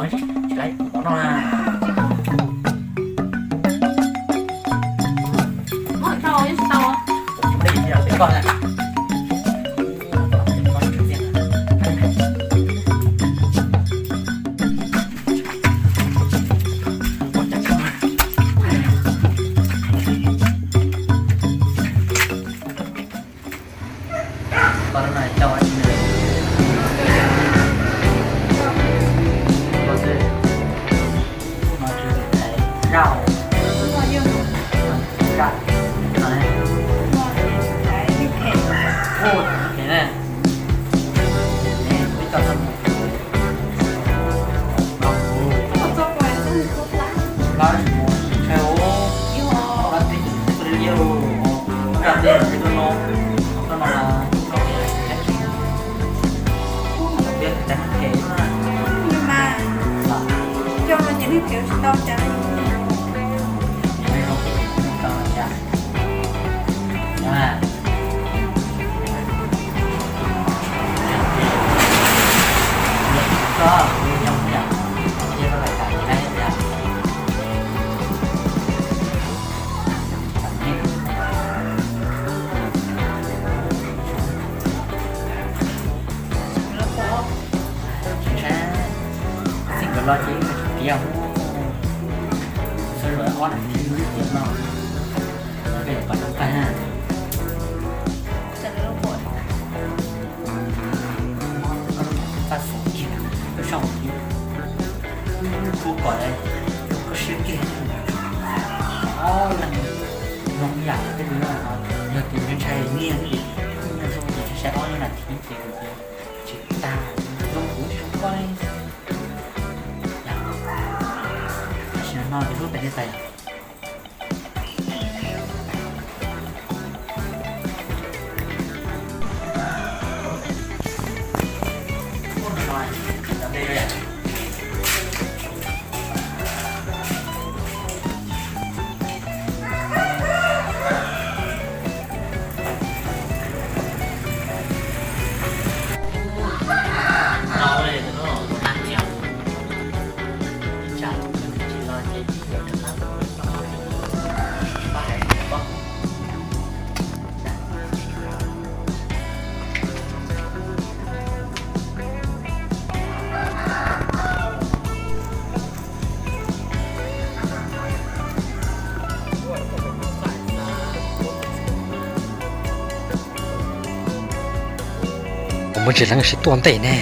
Tsis laib mov noj na. Muab tau, tsis tau. Muab dej peb koj na. Xij nkawd los ces tiav, xav lawv ob niam txiv wb tiav no, peb pom tau tag. Txaj xov kiag, koj soj kiag, kuv kom koj siab kiag. Ob leeg zoo yam tej li no, yog tias ntshai ntshai nyiaj, nyiaj zoo ces saib ob leeg nas this ces kuv tsis tag, zoo kuv tsis zoo koj li. Tam sim no ces lub pem tej tais. Kuv muaj ntsis leeb sib tuaj ntej ne.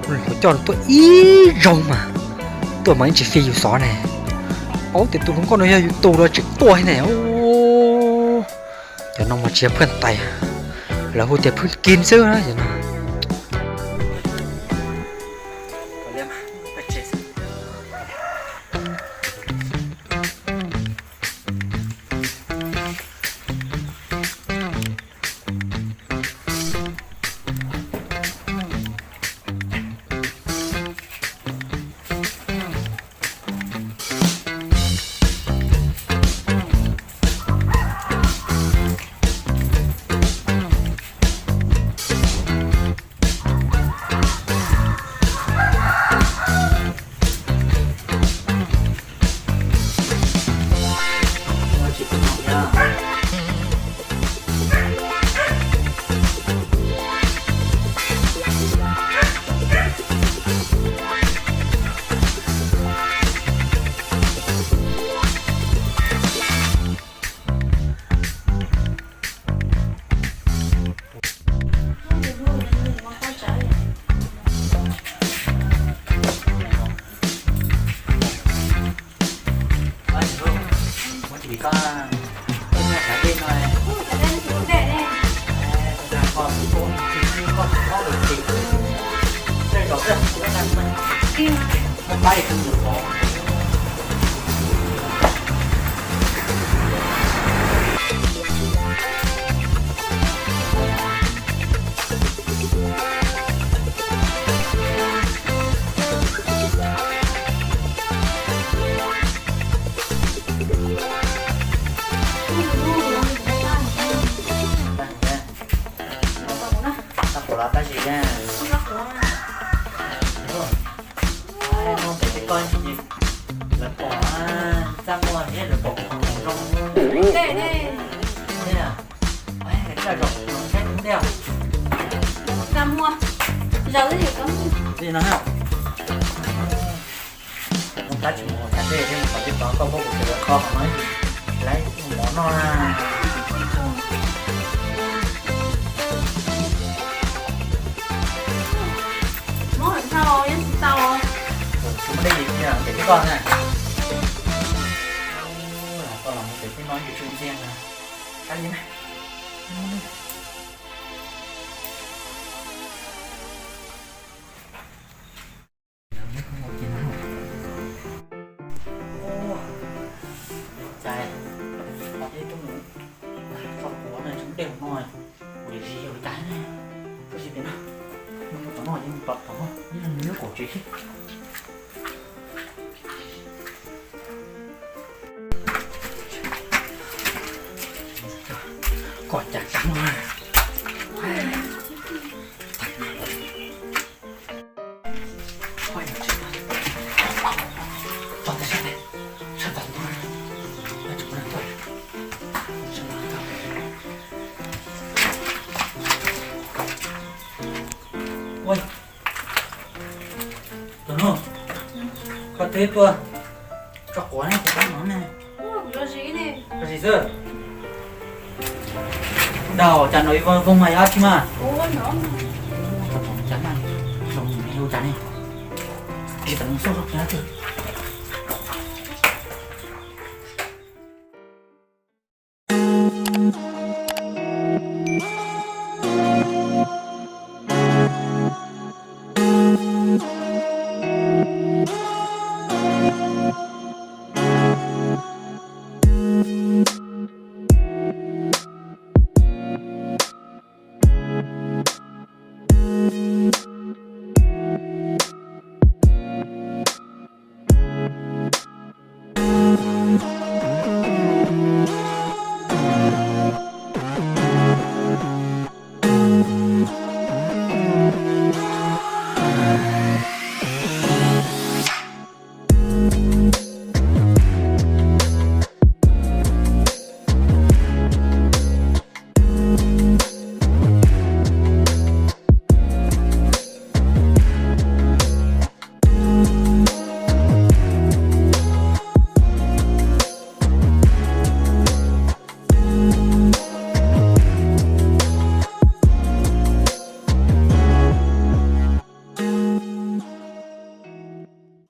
Kuv coj tuaj ib zaug mas, tuaj mas ib tsis fij yus xov ne. Paub tias tus hluas nkauj no yog yus tus los tseem tuaj ne. Cov no mas tsis yog phwj tais, lawv hu tias phwj kim xwb na cov no. Tau pom los tab sis na. Koj ntsis lawv pom, txaj muag thiab lawv pom kuv qhov muag zoo. Tej ne. Tej, zaj zaum saib ntej. Txaj muag, zaum twb yog koj. Li no na. Tab tsis mus ua cas dej thiab mus kom tib tov koj muab kuv cov lawv kho qhov no, lawv mus mov noj na. Mob heev dhau, yeej tsis tau. Tsis muaj dej ces pem tib koj na. Koj los mus pem tib no yus tsw ntxiag na. Kab li na. Cas, tso quav no tseem dej no, kuv zis yog cas ne. Tab sis tias no, mus tom no yeej pom tod, yeej nws lub kaum tsev xwb. Koj cas cas no. Ua, tus no, koj twb tuaj tso quav ne, kuv pab no ne. Zis xwb. Ntau cas no ib voog mas yog dab tsi mas. Cas mas, zoo li cas ne. Tsis tau xauj zog kiag twg.